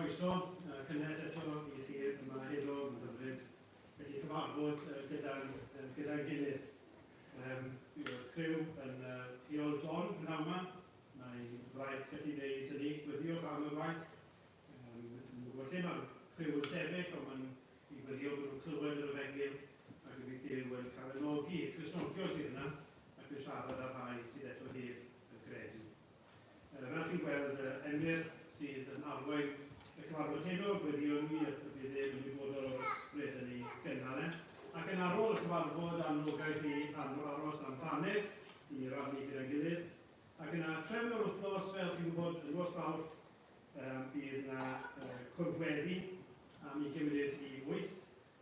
Croeso cynnes eto i chi yma heno, mae'n hyfryd gallu cyfarfod gyda'n gyda gilydd. Yw'r criw yn Heol Don prynhawn yma. Mae'n fraint gallu gwneud hynny. Gweddiwch am y gwaith. Dwi'm yn gwybod lle mae'r criw yn sefyll, ond mae'n i gweddio bod nhw'n clywed yr efengyl ac y bydd Duw yn calonogi y Cristnogion sydd yna ac yn siarad â'r rhai sydd eto heb y credu. Fel chi'n gweld, Emyr sydd yn arwain y cyfarfod heno, gweddïwn ni y bydd e'n ymwybodol o'r ysbryd yn ei gynnal e. Ac yn ar ôl y cyfarfod, anogaeth i aros am baned i rannu gyda'n gilydd. Ac yna, trefn yr wythnos, fel chi'n gwybod, yn nos Fawrth, bydd yna cwrdd gweddi am 20 munud i 8.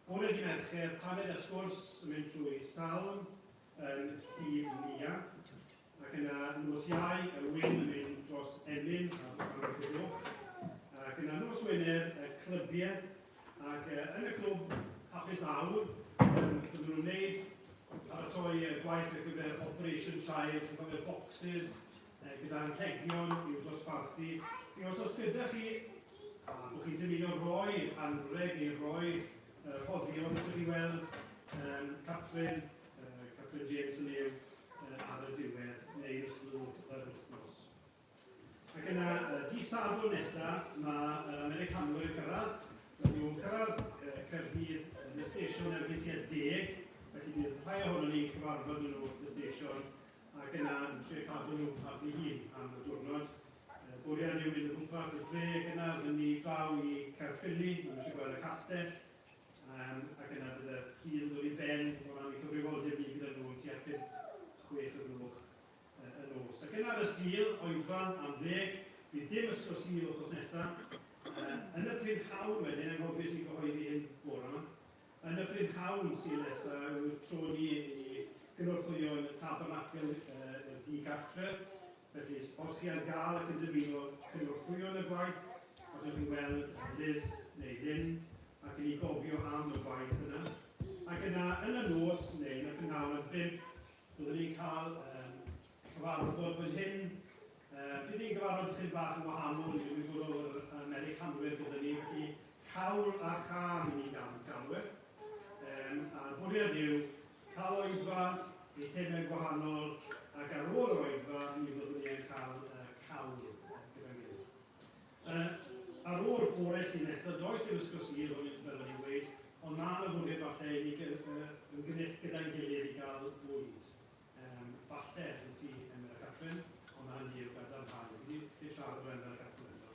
Bore dy Mercher, paned a sgwrs yn mynd trwy Salm yn Nhŷ Nia. Ac yna nos Iau, y Wyn yn mynd dros Emyn ar wyth o'r gloch. Ac yna nos Wener, y clybiau. Ac yn y clwb Hapus Awr, byddwn nhw'n wneud paratoi gwaith ar gyfer Operation Child, chi'n cofio'r boxes gyda anrhegion i'w dosbarthu. Felly os oes gyda chi, a bod chi'n dymuno rhoi anrheg neu rhoi rhoddion, os ydych chi weld Catrin, Catrin James yn yw, ar y diwedd neu ystod yr wythnos. Ac yna, dydd Sadwrn nesaf, mae yr Americanwyr yn cyrraedd. Maen nhw'n cyrraedd Caerdydd yn y stesion erbyn tua 10, felly bydd rhai ohonon ni'n cyfarfod â nhw yn y stesion ac yna yn trio cadw nhw ar ddi-hun am y diwrnod. Bwriad yw mynd o gwmpas y dre ac yna fyny draw i Caerffili, maen nhw eisiau gweld y castell, ac yna bydd y dydd yn dod i ben o ran ein cyfrifoldeb ni gyda nhw tua phump, chwech y gloch y nos. Ac yna ar y Sul, oedfa am ddeg, bydd dim ysgol Sul wythnos nesaf. Yn y prynhawn wedyn, anghofies i gyhoeddi hyn bore yma, yn y prynhawn Sul nesaf yw'r tro ni i gynorthwyo yn y tabernacl y di-gartref. Felly, os chi ar gael ac yn dymuno cynorthwyo yn y gwaith, os ewch chi weld Liz neu Lynn ac i ni gofio am y gwaith yna. Ac yna, yn y nos, neu yn y prynhawn am bump, byddwn ni'n cael cyfarfod fan hyn. Bydd hi'n gyfarfod chydig bach yn wahanol, ni'n ymwybodol o'r Americanwyr gyda ni, felly cawl a chân i ni galw e. A'r bwriad yw cael oedfa, eitemau gwahanol, ac ar ôl yr oedfa, mi fyddwn ni yn cael cawl gyda'n gilydd. Ar ôl bore Sul nesaf, does dim ysgol Sul, fel o'n i'n gweud, ond mae yna fwriad falle i ni ymgynnull gyda'n gilydd i gael bwyd. Falle yn tŷ Emyr a Catrin, ond mae hynny i'w gadarnhau. Fi wedi siarad efo Emyr a Catrin eto.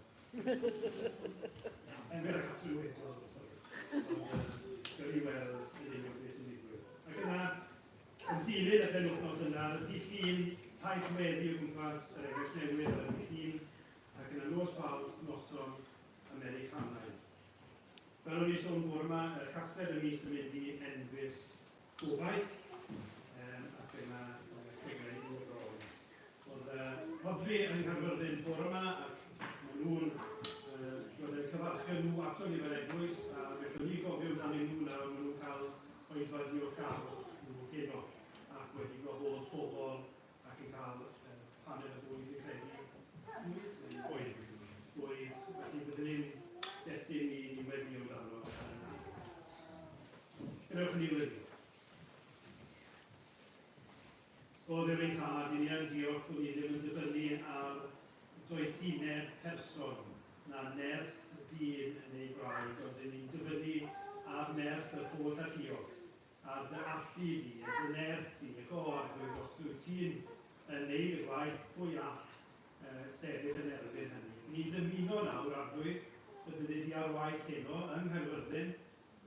Emyr a Catrin wedodd, sori. Ond gawn ni weld yn union beth sy'n digwydd. Ac yna, yn dilyn y penwythnos yna, ar y dydd Llun, taith weddi o gwmpas yr Eglwys Newydd ar y dydd Llun, ac yna nos Fawrth, noson Americanaidd. Fel o'n i'n sôn bore yma, y casgliad y mis yn mynd i enfys gobaith, ac yna cyfle i ddod Oedd Rhodri yng Nghaerfyrddin bore yma, ac maen nhw'n roedd e'n cyfarchio nhw ato ni fel eglwys, a fellwn ni gofio amdanyn nhw nawr, maen nhw'n cael oedfa diolchgarwch nhw heno, ac wedi gwahodd pobl ac yn cael paned o bwyd, fi'n credu. Bwyd? Bwyd. Bwyd. Felly byddwn ni'n destun i ni weddio amdano. Gwnewch ni weddio. O Dduw ein Tad, i ni yn diolch bod ni ddim yn dibynnu ar doethineb person na nerth dyn neu gwraig, ond i ni'n dibynnu ar nerth yr holl alluog, ar dy allu di, a dy nerth di, ac o Arglwydd, os wyt ti'n yn neud y gwaith, pwy all sefyll yn erbyn hynny? Ni'n dymuno nawr, Arglwydd, y byddi di ar waith heno yng Nghaerfyrddin,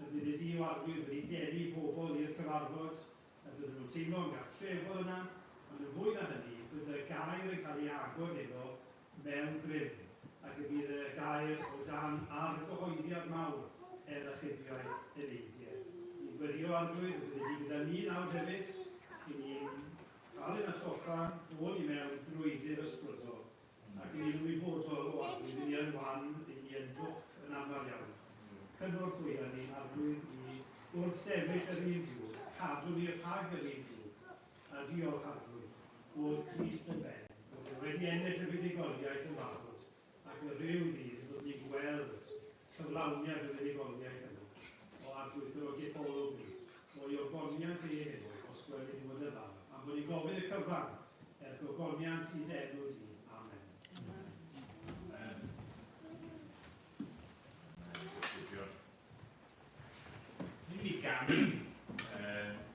y byddi di, o Arglwydd, wedi denu pobl i'r cyfarfod, y bydden nhw'n teimlo'n gartrefol yna, ond yn fwy na hynny, bydd y gair yn cael ei agor heno mewn grym, ac y bydd y gair o dan argyhoeddiad mawr er achubiaeth eneidiau. Ni'n gweddïo, Arglwydd, y byddi di gyda ni nawr hefyd, i ni'n cael ein atgoffa bod ni mewn brwydr ysbrydol, ac i ni'n ymwybodol o Arglwydd, i ni yn wan, i ni yn dwp yn aml iawn. Cynorthwya ni, Arglwydd, i wrthsefyll yr un drwg, cadw ni rhag yr un drwg, a diolch, Arglwydd, bod Crist yn ben, bod e wedi ennill y fuddugoliaeth yn barod, ac y rhyw ddydd byddwn ni'n gweld cyflawniad y fuddugoliaeth yna. O Arglwydd, dyro gipolwg ni, o'i ogoniant e hefyd, os gweli di fod y dda. A bod ni'n gofyn y cyfan er gogoniant i d'enw di. Amen. Amen. Ni'n mynd i ganu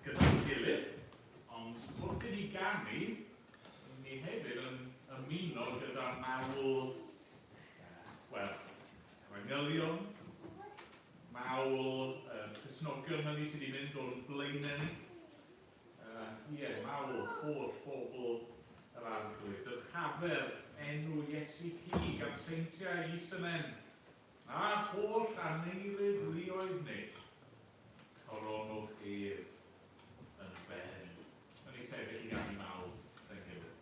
gyda'n gilydd, ond wrth i ni ganu, ni hefyd yn ymuno gyda mawl, wel, efengylion, mawl Cristnogion hynny sydd wedi mynd o'n blaenau ni. Ie, mawl holl bobl yr Arglwydd. Dyrchafer enw Iesu Ci gan seintiau Isymen, a holl aneirif luoedd nid, coronwch ef yn ben. Wnawn ni sefyll i ganu mawl gyda'n gilydd.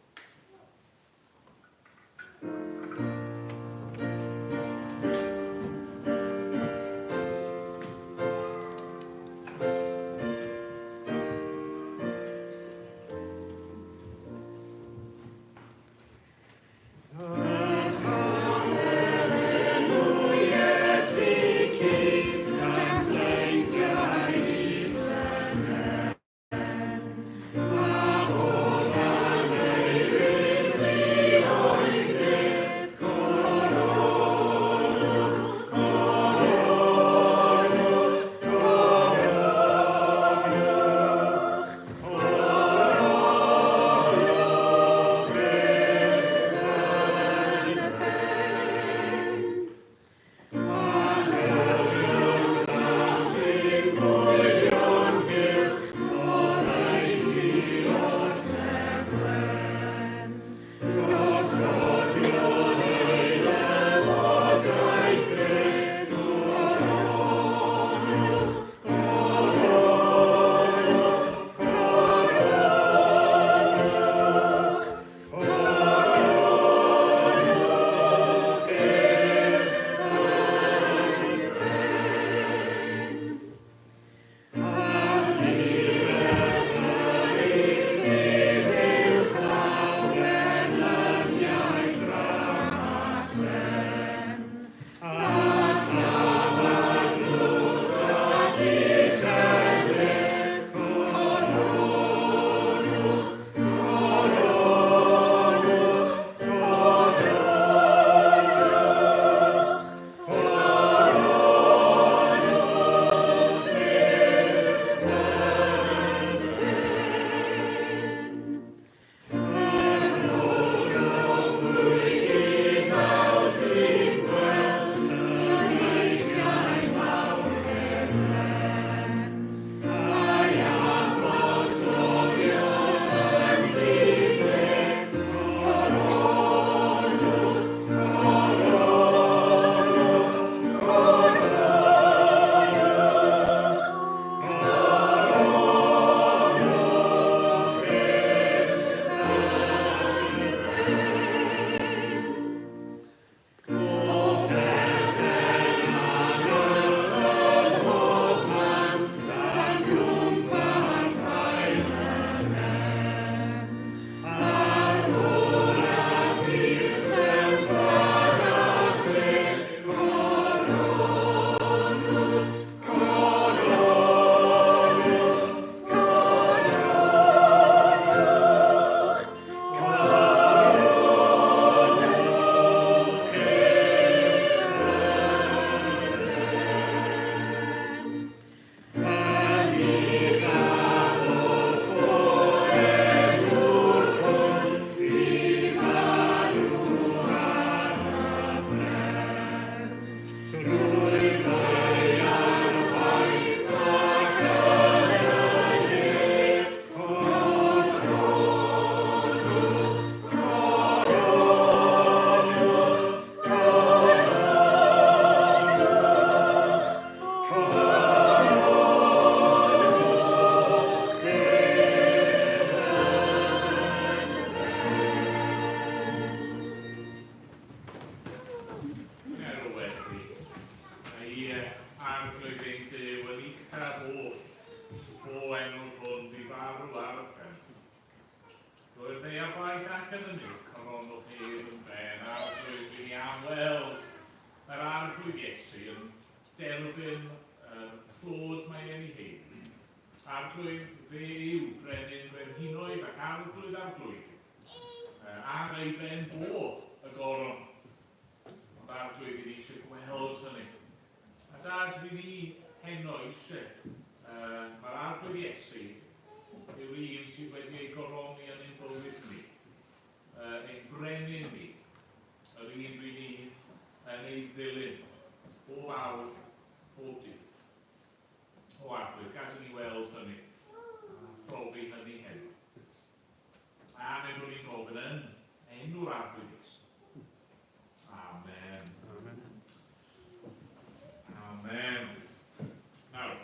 Coronwch ef yn ben, Arglwydd, i ni am weld yr Arglwydd Iesu yn derbyn yr clod mae e'n ei haeddu. Arglwydd, fe yw brenin brenhinoedd ac arglwydd arglwyddi. Ar ei ben bo y goron. Ond arglwydd, i ni eisiau gweld hynny. A dad, rydyn ni heno eisiau. Mae'r arglwydd Iesu yw'r un sydd wedi ei goroni yn ein bywyd ni. Ein brenin ni. Yr un rydyn ni yn ei ddilyn. Bob awr, bob dydd. O arglwydd, gad i ni weld hynny. A phrofi hynny heno. A meddwl ni'n gofyn yn enw'r arglwydd Iesu. Amen. Amen. Amen. Nawr,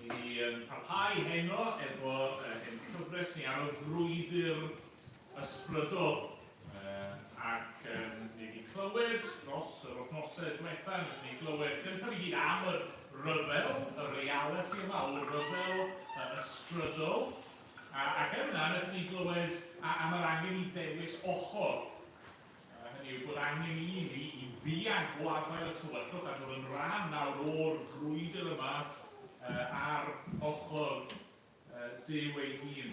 ni yn parhau heno efo ein cyfres ni ar y frwydr ysbrydol. Ac ni wedi clywed dros yr wythnosau diwetha, wnaethon ni glywed gyntaf i gyd am y rhyfel, y reality yma o ryfel ysbrydol. Ac yna wnaethon ni glywed am yr angen i ddewis ochr. Hynny yw bod angen i ni i ddianc o afael y tywyllwch a dod yn rhan nawr o'r frwydr yma ar ochr Duw ei hun.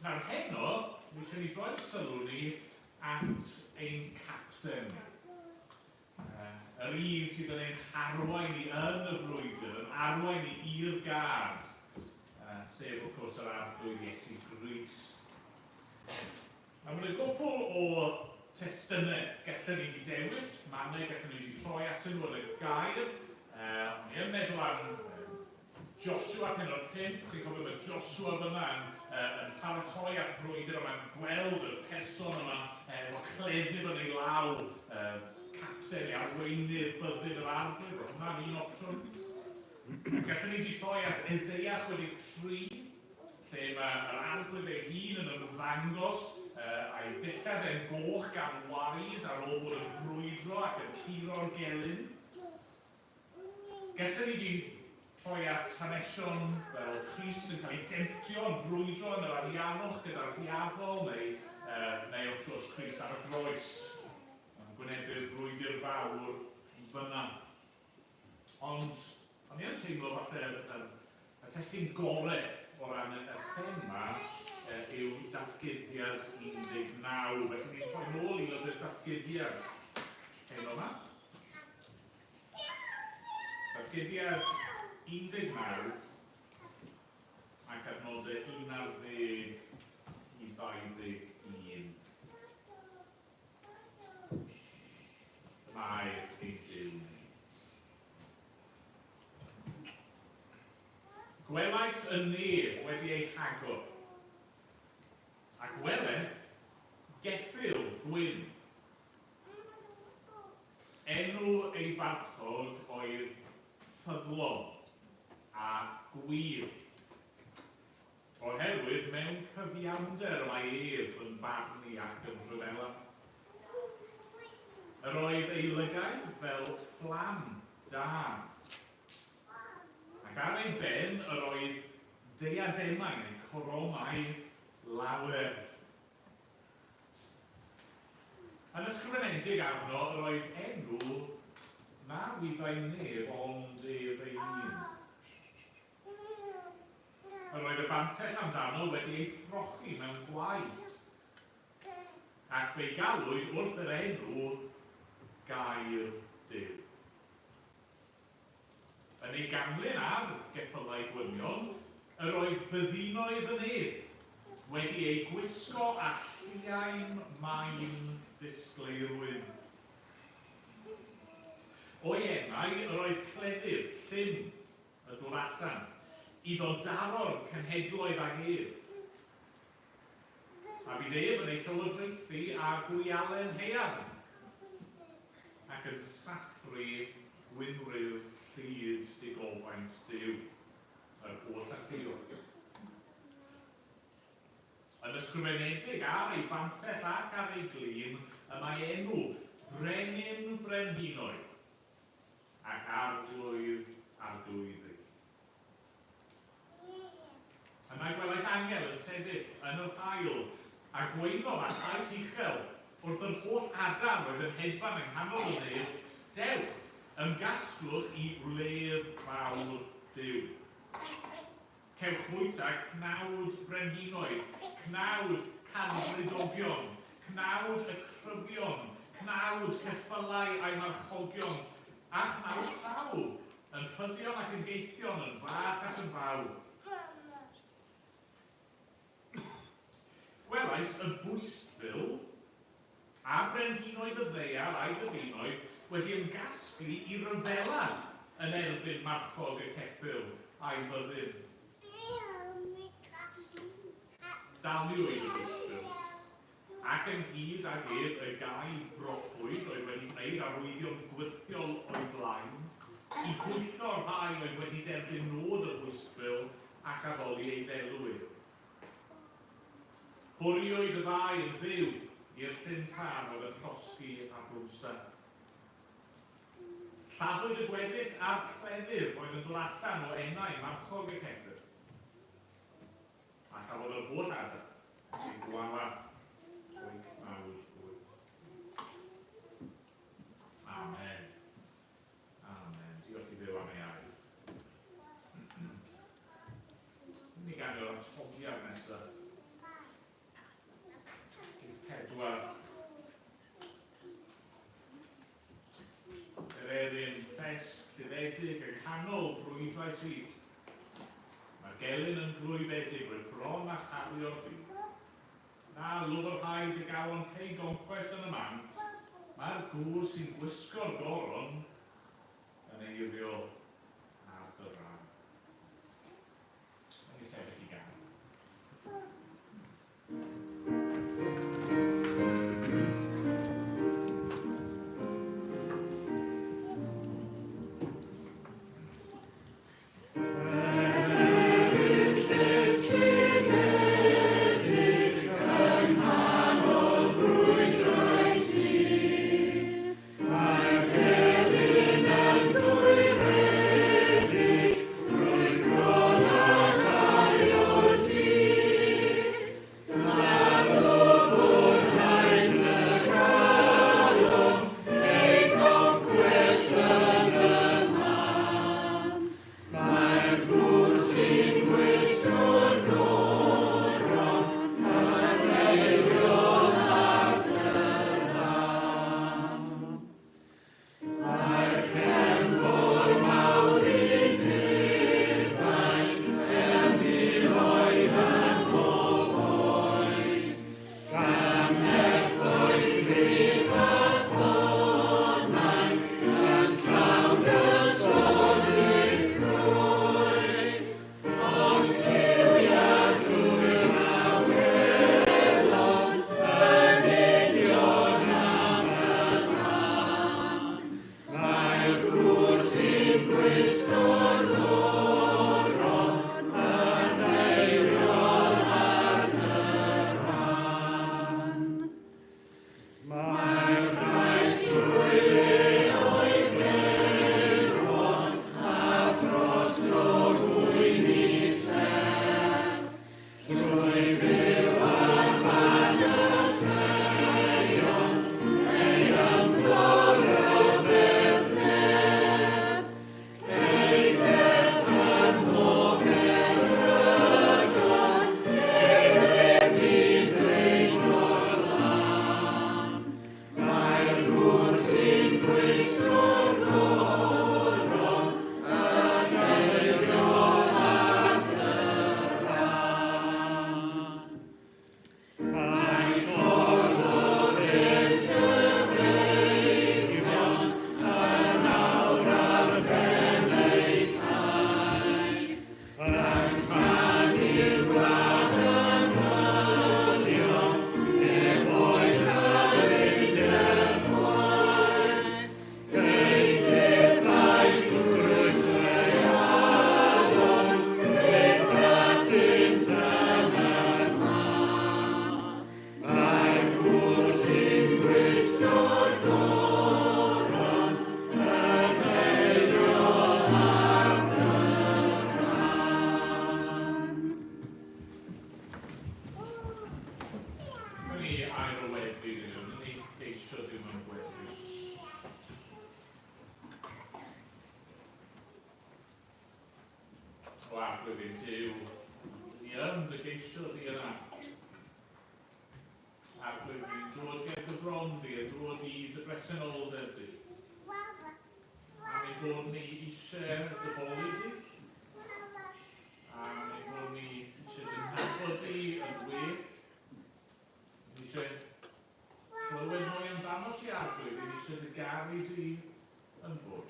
Nawr heno, mi eisiau ni droi'n sylw ni at ein capten. Yr un sydd yn ein harwain ni yn y frwydr, yn arwain ni i'r gad, sef wrth gwrs yr Arglwydd Iesu Grist. Nawr mae 'na gwpl o testunau gallen ni 'di dewis, mannau gallen ni 'di troi atyn nhw yn y gair. O'n i yn meddwl am Joshua pennod 5, chi'n cofio mae Joshua fyna yn, yn paratoi at frwydr a mae'n gweld y person yma efo cleddyf yn ei law, capten neu arweinydd byddin yr arglwydd, roedd hwnna'n un opsiwn. Gallen ni 'di troi at Eseia 63, lle mae yr Arglwydd ei hun yn ymddangos, a'i ddillad e'n goch gan waed ar ôl bod yn brwydro ac yn curo'r gelyn. Gallen ni 'di troi at hanesion fel Crist yn cael ei demtio yn brwydro yn yr anialwch gyda'r diafol, neu, neu wrth gwrs Crist ar y groes, yn gwynebu'r frwydr fawr fyna. Ond o'n i yn teimlo falle y, y testun gore o ran y, y thema yw Datguddiad 19. Felly ni'n troi nôl i lyfr Datguddiad heno yma. Datguddiad 19 ac adnodau 11 i 21. Mae ein Duw ni. Gwelais y nef wedi ei hagor, ac wele, geffyl gwyn. Enw ei farchog oedd Ffyddlon a Gwir. Oherwydd mewn cyfiawnder y mae ef yn barnu ac yn rhyfela. Yr oedd ei lygaid fel fflam dân, ac ar ei ben yr oedd deiademau neu coronau lawer. Yn ysgrifenedig arno yr oedd enw na wyddai neb ond ef ei hun. Yr oedd y fantell amdano wedi ei throchi mewn gwaed, ac fe'i galwyd wrth yr enw Gair Duw. Yn ei ganlyn ar geffylau gwynion, yr oedd byddinoedd y nef, wedi eu gwisgo â lliain main disgleirwyn. O'i enau yr oedd cleddyf llym y dod allan, iddo daro'r cenhedloedd ag ef. A bydd ef yn eu llywodraethu â gwialen haearn, ac yn sathru gwynwryf llid digofaint Duw, yr holl alluog. Yn ysgrifenedig ar ei fantell ac ar ei glun y mae enw Brenin Brenhinoedd, ac Arglwydd Arglwyddi. Yna gwelais angel yn sefyll yn yr haul, a gwaeddodd â llais uchel wrth yr holl adar oedd yn hedfan yng nghanol y nef, Dewch! Ymgasglwch i wledd fawr Duw. Cewch fwyta cnawd brenhinoedd, cnawd cadfridogion, cnawd y cryfion, cnawd ceffylau a'i marchogion, a chnawd pawb, yn rhyddion ac yn geithion, yn fach ac yn fawr. Gwelais y bwystfil, a brenhinoedd y ddaear a'i fyddinoedd wedi ymgasglu i ryfela yn erbyn marchog y ceffyl a'i fyddin. Daliwyd y bwystfil, ac ynghyd ag ef y gau broffwyd oedd wedi gwneud arwyddion gwyrthiol o'i flaen, i bwyllo'r rhai oedd wedi derbyn nod y bwystfil ac addoli ei ddelw ef. Bwriwyd y ddau yn fyw i'r llyn tân oedd yn llosgi a brimstone. Lladdwyd y gweddill a'r cleddyf oedd yn dod allan o enau marchog y ceffyl. A chafodd yr holl adar eu gwala o'i cnawd hwy. Amen. Amen. Diolch i Dduw am ei air. Ni ganu'r atodiad nesaf. Rhif 4. Yr erin llesg lluddedig yng nghanol brwydrau sydd. Mae'r gelyn yn glwyfedig roedd bron a chario'r byd. Na lwfr rhaid y galon cei goncwest yn y man. Mae'r gŵr sy'n gwisgo'r goron yn eirio ar dy ran. Wnawn ni sefyll i ganu. O Arglwydd ein Duw, ni yn dy geisio di yna. Arglwydd, ni'n dod ger dy bron di, a dod i dy bresenoldeb di. A ni'n dod ni eisiau dy foli di. A ni'n dod ni eisiau dy nabod di yn well. Ni eisiau clywed mwy amdano ti, Arglwydd. Ni eisiau dy garu di yn fwy.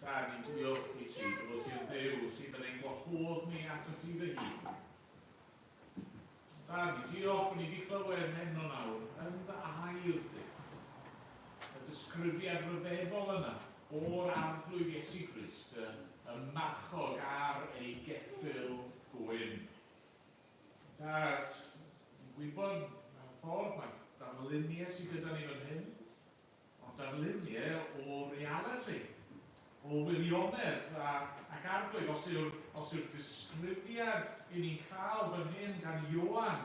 Da, ni'n diolch i ti, dy fod ti'n Dduw sydd yn ein gwahodd ni at y ti dy hun. Da, ni'n diolch bod ni wedi clywed heno nawr yn dy air di. Y disgrifiad rhyfeddol yna o'r Arglwydd Iesu Grist, y, y marchog ar ei geffyl gwyn. Dad, ni'n gwybod mewn ffordd mae darluniau sydd gyda ni fan hyn, Ond darluniau o realiti, o wirionedd a, ac Arglwydd, os yw'r, os yw'r disgrifiad i ni'n cael fan hyn gan Ioan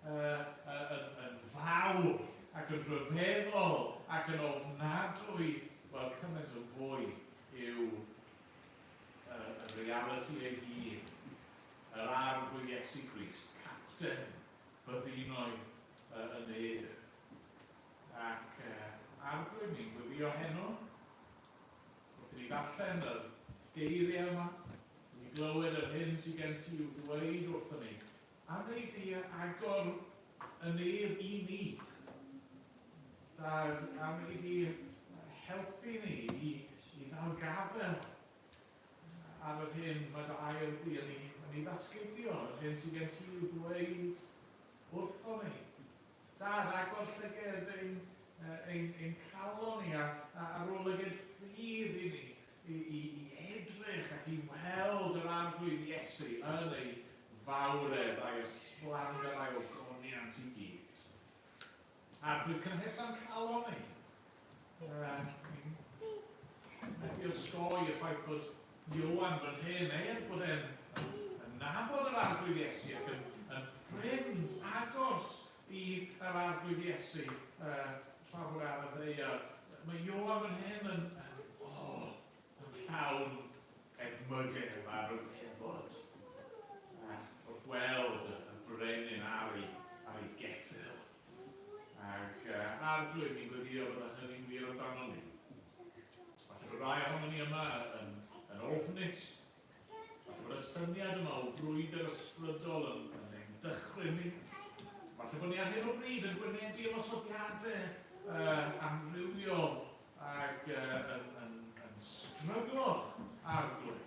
uh, uh, yn, yn fawr ac yn rhyfeddol ac yn ofnadwy, wel, cymaint yn fwy yw uh, y realiti ei hun, yr Arglwydd Iesu Grist, capten byddinoedd uh, y nef. Ac Arglwydd, ni'n gweddio heno, wrth i ni ddarllen yr geiriau yma, i ni glywed yr hyn sydd gen ti i'w ddweud wrthon ni, a wneud di agor y nef i ni. Dad, a wneud di helpu ni i, i ddal gafel ar yr hyn mae dy air di yn ei, yn ei ddatguddio, yr hyn sydd gen ti i'w ddweud wrthon ni. Dad, agor llyged ein, ein, ein calon ni a, a ar ôl lyged ffydd i ni i, i, i edrych ac i weld yr Arglwydd Iesu yn ei fawredd a'i ysblander a'i ogoniant i gyd. Arglwydd, cynhesa'n calon ni. Methu osgoi y ffaith bod Ioan fan hyn, er bod e'n yn nabod yr Arglwydd Iesu ac yn, yn ffrind agos i yr Arglwydd Iesu uh, tra bod e ar y ddaear, mae Ioan fan hyn yn, yn, oh, yn llawn edmygedd ar y rhyfod. Wrth weld y brenin ar ei, ar ei geffyl. Ac uh, Arglwydd, ni'n gweddio bod hynny'n wir amdano ni. Falle bod rai ohonon ni yma yn, yn ofnus. Falle bod y syniad yma o frwydr ysbrydol yn, yn ein dychryn ni. Falle bod ni ar hyn o bryd yn gwynebu ymosodiadau uh, amrywiol ac uh, yn, yn, yn stryglo Arglwydd.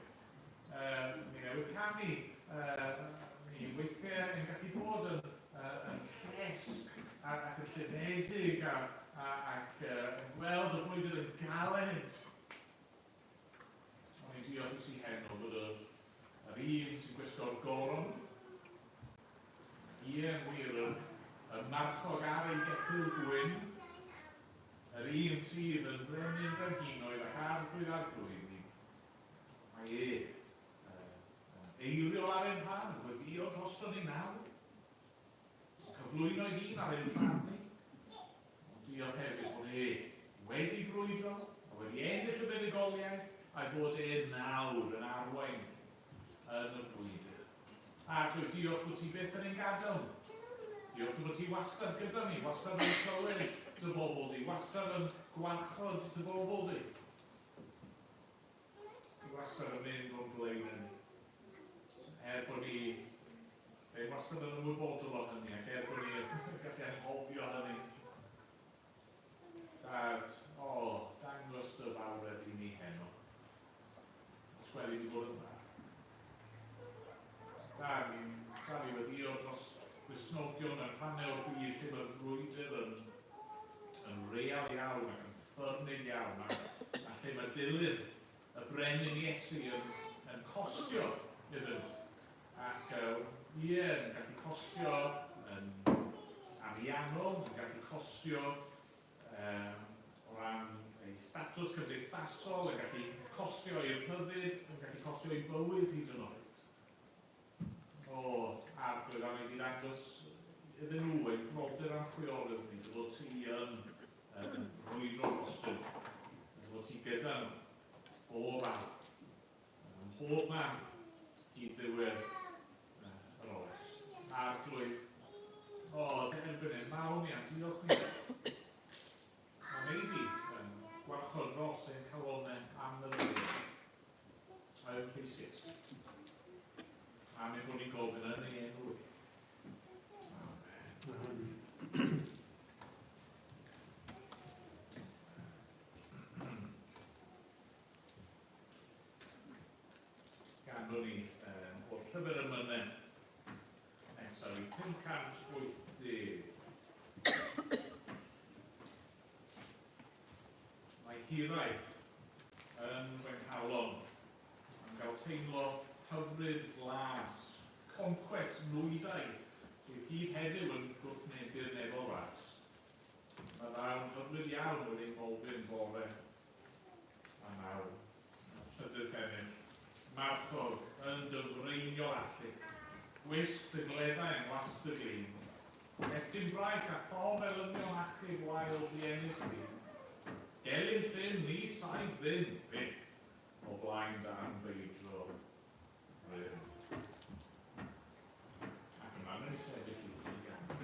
Uh, ni newydd canu, uh, ni weithiau yn gallu bod yn, uh, yn llesg ac yn llededig a, a, ac uh, yn gweld y frwydr yn galed. Ond i'n diolch i ti heno fod yr, yr un sy'n gwisgo'r goron, ie, yn wir, y, y marchog ar ei geffyl gwyn, yr un sydd yn frenin brenhinoedd ac arglwydd arglwyddi, mae e yn eiriol ar ein rhan, yn gweddïo drosto ni nawr. Cyflwyno ei hun ar ein rhan ni. Ond diolch hefyd bod e wedi brwydro a wedi ennill y fuddugoliaeth a'i fod e nawr yn arwain yn y frwydr. Arglwydd, diolch bod ti byth yn ein gadael ni. Diolch bod ti wastad gyda ni, wastad yn clywed dy bobl di, wastad yn gwarchod dy bobl di. Ti wastad yn mynd o'n blaenau ni. Er bod ni ddim wastad yn ymwybodol o hynny ac er bod ni yn gallu anghofio hynny. Dad, o, oh, dangos dy fawredd i ni heno. Os gweli di bod yn dda. Dad, ni'n dal i weddio dros Gristnogion mewn rhannau o'r byd lle mae'r frwydr yn, yn real iawn ac yn ffyrnig iawn a, a lle mae dilyn y brenin Iesu yn, yn costio iddyn nhw. Ac uh, ie, yn gallu costio yn ariannol, yn gallu costio um, o ran ei statws cymdeithasol, yn gallu costio ei rhyddid, yn gallu costio ei bywyd hyd yn oed. O, Arglwydd, a wneud i ddangos iddyn nhw ein brodyr a'n chwiorydd ni, dy fod ti yn, yn brwydro drostyn nhw, dy fod ti gyda nhw, bob awr, ym mhob man. Hyd ddiwedd yr oes. Arglwydd, o, dy erbyn e, mawl ni a diolch ni. A wnei di yn gwarchod dros ein calonau am meddyliau. A yw'n rhys Iesu. A mi bod ni'n gofyn yn ei enw i. Amen. Ganwn ni um, o'r llyfr emynau nesaf i 580. Mae hiraeth yn fy nghalon am gael teimlo hyfryd glas, concwest nwyddau sydd hyd heddiw yn gwrthwynebu'r nefol ras. Mae ddawn hyfryd iawn wedi ngofyn bore a nawr. Trydydd pennill. Marchog, yn dy freiniol allu. Gwisg dy gleddau yng ngwas dy glin. Estyn braich a phob elynion achub wael druenus fi. Gelyn llyn ni saif ddim, fyth, o flaen dy anfeidrol rym. Ac yma, wnawn ni sefyll i chi ganu.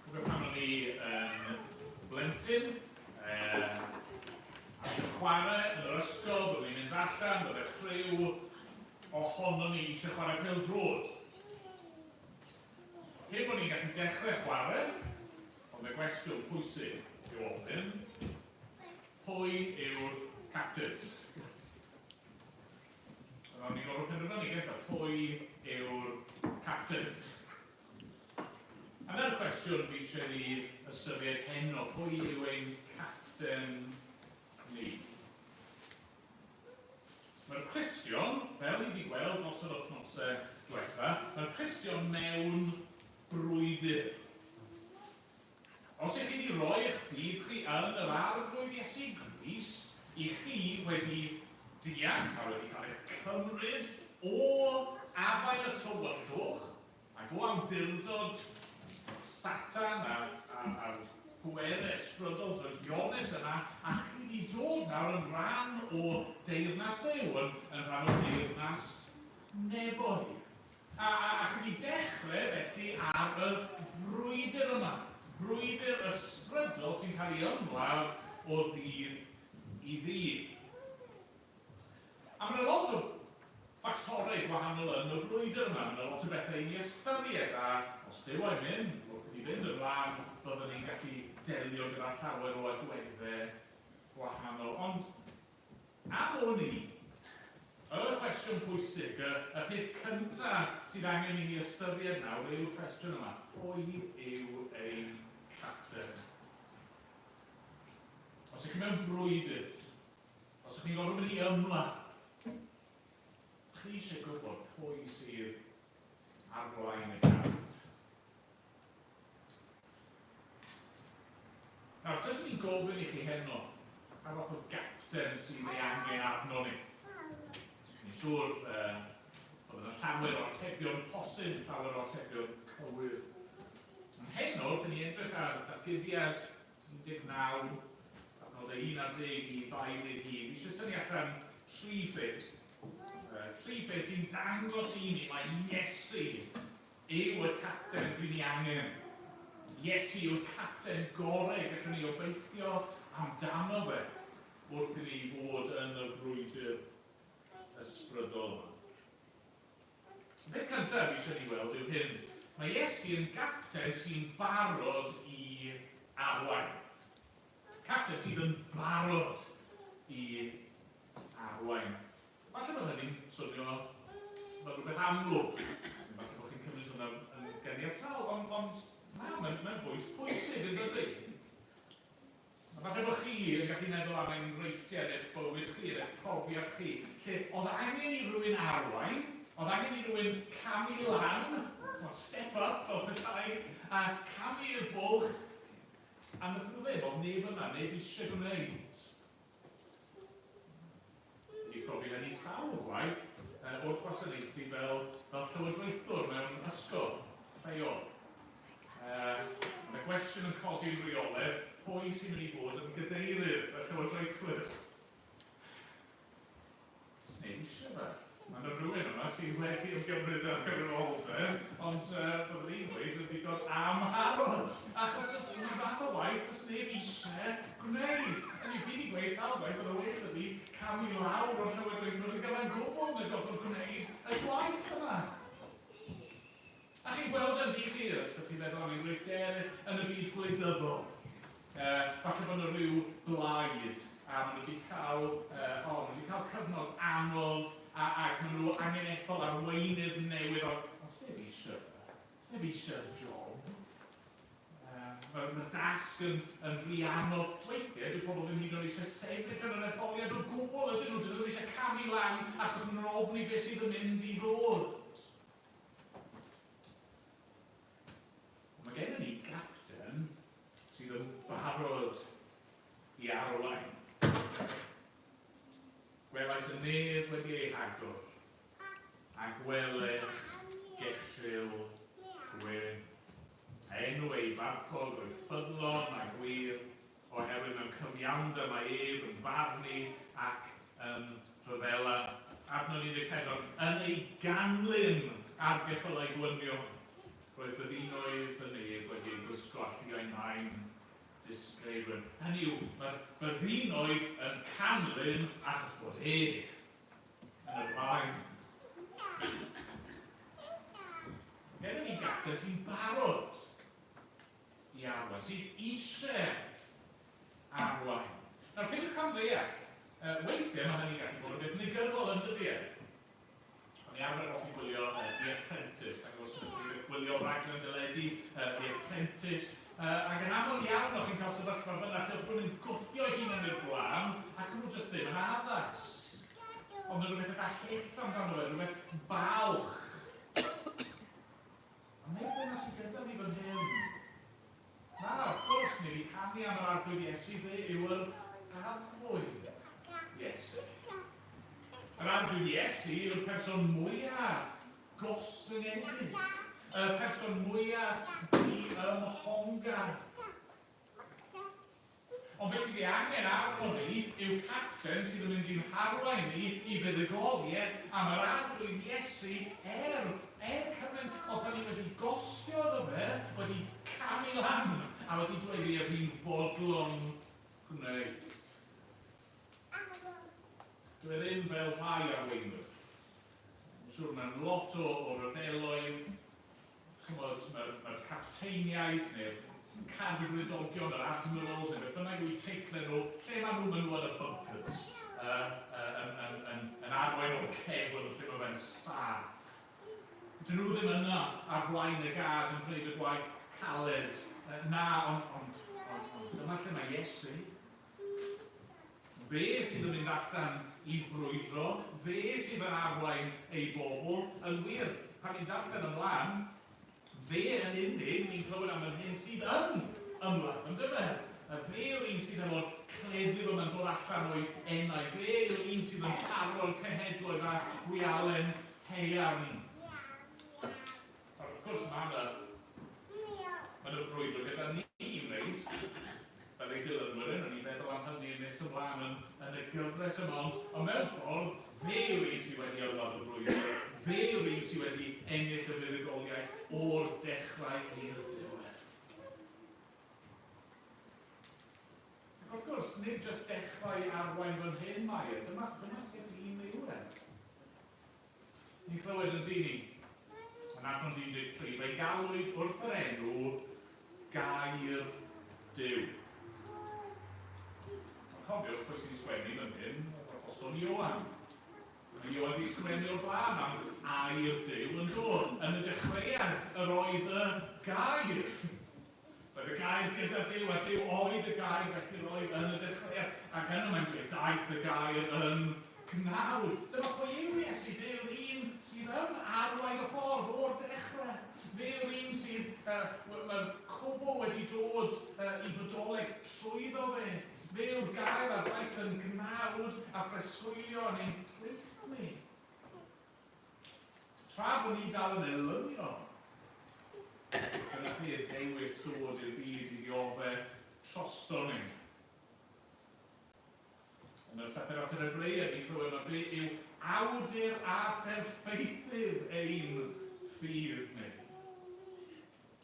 Cofio pan o'n i yn blentyn, ac yn chwarae yn yr ysgol, byddwn ni'n mynd allan, bydde criw ohonon ni eisiau chwarae pêl-droed. Cyn bod ni'n gallu dechrau chwarae, oedd y gwestiwn pwysig i'w ofyn, pwy yw'r captains? Ro'n ni'n gorfod penderfynu gyntaf, pwy yw'r captains? A dyna'r cwestiwn fi eisiau ni ystyried heno, pwy yw ein capten ni? Mae'r cwestiwn, fel ni wedi gweld dros yr wythnosau diwetha, mae'r cwestiwn mewn brwydr. Os ych chi wedi rhoi eich ffydd chi yn yr Arglwydd Iesu Grist, i chi wedi dianc a wedi cael eich cymryd o afael y tywyllwch ac o awdurdod Satan a'r, a'r, a'r pwerau ysbrydol drygionus yna, a chi wedi dod nawr yn rhan o deyrnas Dduw, yn, yn rhan o deyrnas nefoedd. A, a, a chi wedi dechrau felly ar y frwydr yma, brwydr ysbrydol sy'n cael ei ymladd o ddydd i ddydd. A mae yna lot o ffactorau gwahanol yn y frwydr yma, mae yna lot o bethau i ni ystyried, a os Duw a'i myn, wrth i ni fynd ymlaen, byddwn ni'n gallu delio gyda llawer o agweddau gwahanol. Ond am wn i, y cwestiwn pwysig, y, y peth cyntaf sydd angen i ni ystyried nawr yw'r cwestiwn yma, pwy yw ein capten? Os ydych chi mewn brwydr, Os ydych chi'n gorfod mynd i ymladd, chi eisiau gwybod pwy sydd ar flaen y gad. Nawr, jyst ni'n gofyn i chi heno, pa fath o gapten sydd ei angen arno ni? Ni'n siŵr bod yna llawer o atebion posib, llawer o atebion cywir. Ond heno, wrth i ni edrych ar ddatguddiad 19, adnodau 11 i 21, fi eisiau tynnu allan tri pheth. Tri pheth sy'n dangos i ni mai Iesu yw y capten rydyn ni angen. Iesu yw'r capten gorau gallwn ni obeithio amdano fe wrth i ni fod yn y frwydr ysbrydol yma. Y peth cyntaf fi eisiau ni weld yw hyn. Mae Iesu yn gapten sy'n barod i arwain. Capten sydd yn barod i arwain. Falle bod hynny'n swnio fel rhywbeth amlwg. Falle bod chi'n cymryd hwnna yn ganiataol, ond, ond na, mae'n mae bwynt pwysig yn dydy. A falle bod chi yn gallu meddwl am enghreifftiau yn eich bywyd chi, yn eich profiad chi, lle oedd angen i rywun arwain, oedd angen i rywun camu lan, chimod, step up fel petai, a camu i'r bwlch, a wnaethon nhw ddim, oedd neb yna, neb eisiau gwneud. Wedi profi hynny sawl gwaith wrth wasanaethu fel, fel llywodraethwr mewn ysgol lleol. Mae yna gwestiwn yn codi'n rheolaidd, pwy sy'n mynd i fod yn gadeirydd y llywodraethwyr? Does neb eisiau fe. Mae yna rhywun yma sydd wedi ymgymryd â'r gyfrifoldeb, ond byddwn i'n dweud yn ddigon amharod, achos does dim fath o waith does neb eisiau gwneud. I mean, fi wedi gweud sawl gwaith bydde well 'da fi camu lawr o'r llywodraethwyr yn gyfan gwbl na gorfod gwneud y gwaith yma. A chi'n gweld yn dych chi, os ydych chi'n meddwl am enghreifftiau eraill, yn y byd gwleidyddol. Falle bod yna rhyw blaid a maen nhw wedi cael, o, maen nhw wedi cael cyfnod anodd a, ac maen nhw angen ethol arweinydd newydd, ond, ond sneb eisiau fe. Sneb eisiau'r job. Mae'r ma dasg yn, yn rhy anodd. Weithiau, dyw pobl ddim hyd yn oed eisiau sefyll yn yr etholiad o gwbl, ydyn nhw? Dyn nhw ddim eisiau camu lan achos maen nhw'n ofni beth sydd yn mynd i ddod. Mae gennym ni gapten sydd yn barod i arwain. Gwelais y nef wedi ei hagor, a gwele gellryl gwyn. A enw ei farchog oedd ffyddlon a gwir, oherwydd mewn cyfiawnder mae ef yn barnu ac yn rhyfela. Adnod 14, Yn ei ganlyn ar geffylau gwynion, roedd byddinoedd y nef wedi eu gwisgo â lliain main disgleirwyn. Hynny yw, mae'r byddinoedd yn canlyn achos bod e yn y blaen. Mae gennym ni gapten sy'n barod i arwain, sydd eisiau arwain. Nawr, peidiwch camddeall, weithiau mae hynny'n gallu bod yn beth negyddol yn dydy e? O'n i arfer hoffi gwylio The Apprentice, ac os ydych chi byth gwylio raglen deledu The Apprentice, ac yn aml iawn o'ch chi'n cael sefyllfa fel yna lle oedd rhywun yn gwthio ei hunan i'r blaen ac o'n nhw jyst ddim yn addas. Ond oedd rhywbeth eitha hyll amdano fe, rhywbeth balch. Ond nid dyna sydd gyda ni fan hyn. Na, wrth gwrs, ni wedi canu am yr Arglwydd Iesu, fe yw yr Arglwydd Iesu. Yr Arglwydd Iesu yw'r person mwyaf gostyngedig, y person mwyaf diymhongar. Ond beth sydd ei angen arno ni yw capten sydd yn mynd i'n harwain ni i fuddugoliaeth am yr Arglwydd Iesu er, er cymaint oedd hynny wedi gostio iddo fe, wedi camu lan a wedi dweud ie fi'n fodlon gwneud. Dwi e ddim fel rhai arweinwyr. Dwi'n siŵr mewn lot o, o ryfeloedd, chymod, mae'r mae capteiniaid neu'r cadfridogion, yr admirals, neu beth bynnag yw eu teitlau nhw, lle maen nhw? Maen nhw yn y bunkers, yn, yn, yn, yn arwain o'r cefn lle mae fe'n saff. Dyn nhw ddim yna ar flaen y gad yn gwneud y gwaith caled. Na, ond, ond, ond, ond dyma lle mae Iesu. Fe sydd yn mynd allan i frwydro, fe sydd yn arwain ei bobl. Yn wir, pan ni'n darllen ymlaen, fe yn unig, ni'n clywed am yr hyn sydd yn ymladd, yn dyfe? Fe yw'r un sydd efo'r cleddyf yma'n dod allan o'i enau. Fe yw'r un sydd yn taro'r cenhedloedd â gwialen haearn. Ac wrth gwrs, mae yna, mae yna frwydro gyda ni i wneud, fel ei ddilynwyr e, wnawn ni feddwl am hynny yn nes ymlaen yn, yn y gyfres yma, ond, ond mewn ffordd, fe yw'r un sydd wedi ymladd y frwydr, fe yw'r un sydd wedi ennill y fuddugoliaeth o'r dechrau i'r diwedd. Ac wrth gwrs, nid jyst dechrau arwain fan hyn mae e, dyma, dyma sut un yw e. Ni'n clywed yn dyn ni, yn adnod 13, fe'i galwyd wrth yr enw Gair Duw. Ond cofiwch pwy sy'n sgwennu fan hyn, yr Apostol Ioan. Mae Ioan wedi sgwennu o'r blaen am air Duw yn dod. Yn y dechreuad yr oedd y gair. Roedd y gair gyda Duw, a Duw oedd y gair, felly roedd yn y dechreuad. Ac yno mae'n dweud, daeth y gair yn gnawd. Dyma pwy yw Iesu, fe yw'r un sydd yn arwain y ffordd o'r dechrau. Fe yw'r un sydd, uh, mae'r cwbl wedi dod uh, i fodolaeth trwyddo fe. Fe yw'r gair a ddaeth yn gnawd a phreswylio yn ein plith ni. Tra bod ni dal yn elynion, fe nath e ddewis dod i'r byd i ddiodde trosto ni. Yn y llythyr at yr Hebreaid, ni'n clywed mai fe yw awdur a pherffeithydd ein ffydd ni.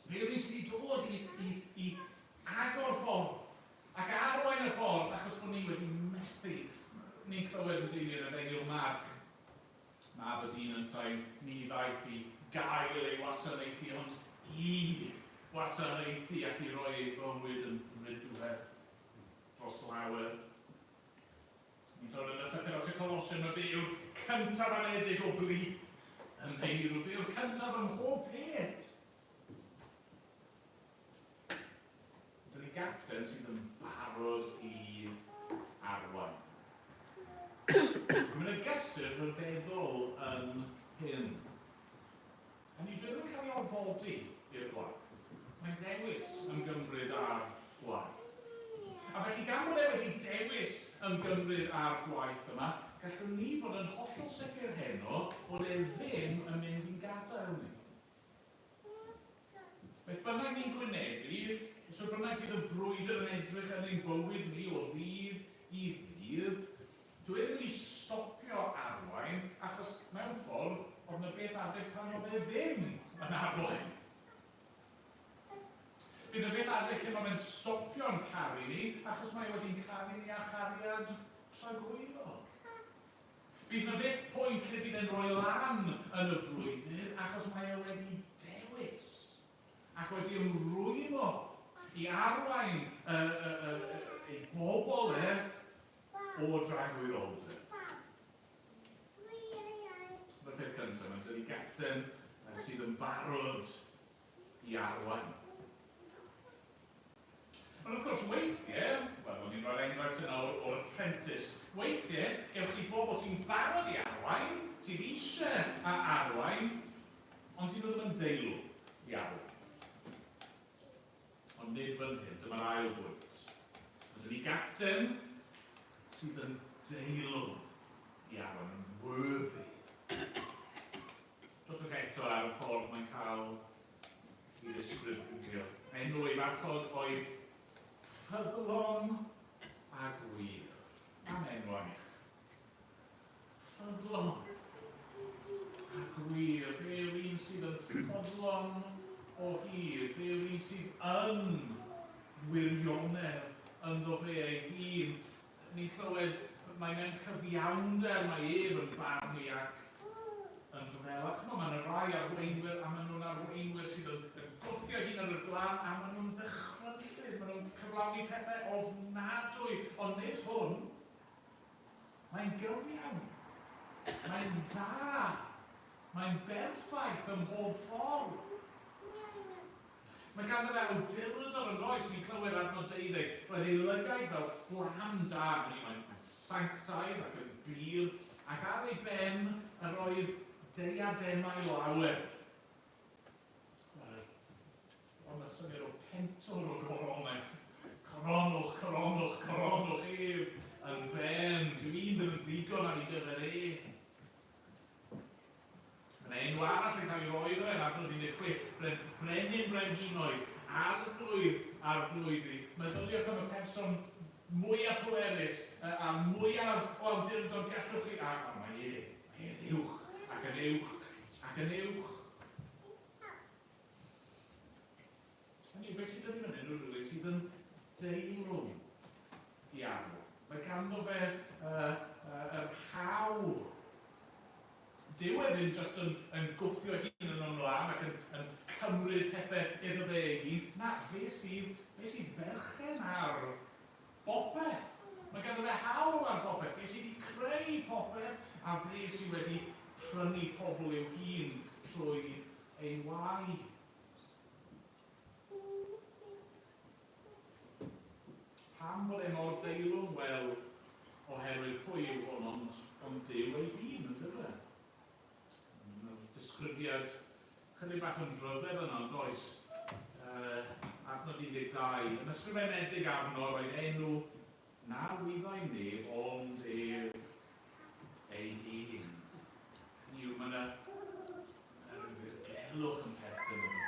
Fe yw'r un sydd wedi dod i, i, i agor ffordd ac arwain y ffordd achos bod ni wedi methu. Ni'n clywed yn dyn yn Efengyl Marc Mab y dyn yntau, ni ddaeth i gael ei wasanaethu, ond i wasanaethu ac i roi ei fywyd yn ddrudwedd dros lawer. Ni'n clywed yn y llythyr at y Colosiaid mai fe yw'r cyntaf anedig o blith y meirw, fe yw'r cyntaf ym mhob peth. Dyn ni gapten sydd yn barod i arwain. Mae'n yna gysur rhyfeddol yn hyn. A ni ddim yn cael ei orfodi i'r gwaith. Mae'n dewis ymgymryd â'r gwaith. A felly gan bod e wedi dewis ymgymryd â'r gwaith yma, gallwn ni fod yn hollol sicr heno bod e ddim yn mynd i'n gadael ni. Beth bynnag ni'n gwynebu, shwt bynnag fydd y frwydr yn edrych yn ein bywyd ni o ddydd i ddydd, dw e ddim yn mynd i stopio arwain, achos mewn ffordd, oedd 'na beth adeg pan oedd e ddim yn arwain. Bydd 'na beth adeg lle mae fe'n stopio'n caru ni, achos mae e wedi'n caru ni â chariad tragwyddol. Bydd 'na fyth pwynt lle bydd e'n rhoi lan yn y frwydr achos mae e wedi dewis ac wedi ymrwymo i arwain y, y, y, y, ei bobl e o dragwyddoldeb. Dyma'r peth cyntaf, mae'n dynnu gapten sydd yn barod i arwain. Ond wrth gwrs, weithiau, wel, o'n i'n rhoi'r enghraifft yna o'r, o'r apprentice, weithiau, gewch chi bobl sy'n barod i arwain, sydd eisiau a arwain, ond sydd ddim yn deilwng i arwain. Ond nid fan hyn, dyma'r ail bwynt. Mae ni gapten sydd yn deilwng i arwain, yn worthy. Dwch eto. cael ei ddisgrifio. Enw ei farchog oedd Ffyddlon a Gwir. Am enwau. Ffyddlon a gwir. Fe yw'r un sydd yn ffyddlon o hyd. Fe yw'r un sydd yn wirionedd ynddo fe ei hun. Ni'n clywed mae mewn cyfiawnder mae ef yn barnu ac yn rhyfela. Chymod, mae yna rai arweinwyr a maen nhw'n arweinwyr sydd yn, yn gwthio hun ar y blaen a maen nhw'n ddychrynllyd, maen nhw'n cyflawni pethau ofnadwy, ond nid hwn. Mae'n gyfiawn. Mae'n dda. Mae'n berffaith ym mhob ffordd. Mae ganddo fe awdurdod yn oes, ni'n clywed adnod 12, roedd ei lygaid fel fflam dân, hynny yw, mae'n mae'n sanctaidd ac yn bur, ac ar ei ben yr oedd deiademau lawer. Ond y syniad o pentwr o goronau. Coronwch, coronwch, coronwch ef yn ben. Dyw un ddim yn ddigon ar ei gyfer e. Mae yna enw arall yn cael ei roi iddo fe yn adnod 16, bren, Brenin Brenhinoedd, Arglwydd Arglwyddi. Meddyliwch am y person mwyaf pwerus a mwyaf o awdurdod gallwch chi, a, a mae e, mae e'n uwch ac yn uwch ac yn uwch. Hynny yw, beth sydd 'da ni fan hyn yw rhywun sydd yn deilwng iawn. Mae ganddo fe yr hawl. Dyw e ddim jyst yn, yn gwthio ei hun yn ymlaen ac yn, yn cymryd pethau iddo fe ei hun. Na, fe sydd, fe sydd berchen ar bopeth. Mae ganddo fe hawl ar bopeth. Fe sydd wedi creu popeth a fe sydd wedi prynu pobl i'w hun trwy ei waed. Pam bod e mor deilwng? Wel, oherwydd pwy yw hwn ond, ond Duw ei hun, yn dyfe? Mae'r disgrifiad chydig bach yn rhyfedd yna, ond does? Adnod 12. Yn ysgrifenedig arno roedd enw na wyddai neb ond ef ei hun. Hynny yw, mae yna rhyw ddirgelwch yn perthyn iddo fe,